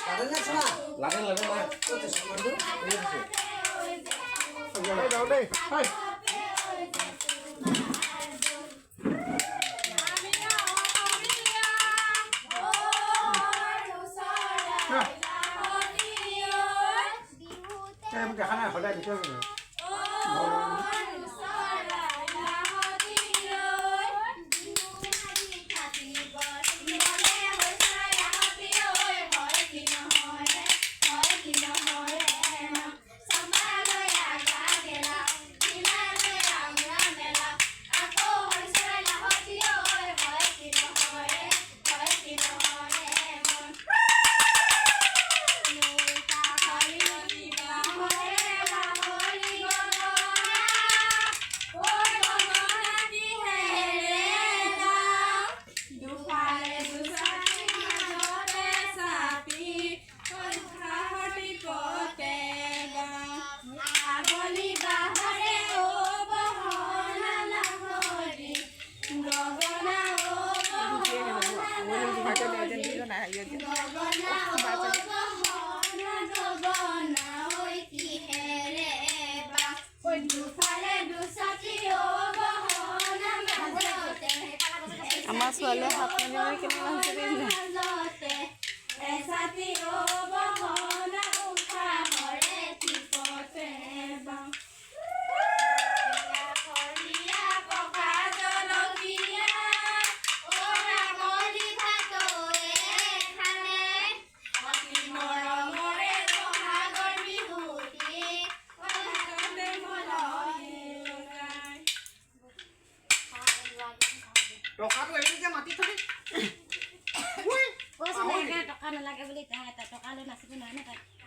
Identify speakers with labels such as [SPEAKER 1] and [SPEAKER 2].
[SPEAKER 1] লাগে লাগে নাই।
[SPEAKER 2] দেই। দেখা নাই সদায় দেখিব।
[SPEAKER 3] আমাৰ ছোৱালীয়ে হাত মেলি মেলি কেনেকৈ নাচিছে।
[SPEAKER 1] টকাটো এৰি যে মাটিত থবি।
[SPEAKER 4] টকা নালাগে বুলি, টকা লৈ নাচিব নোৱাৰে ন তাই।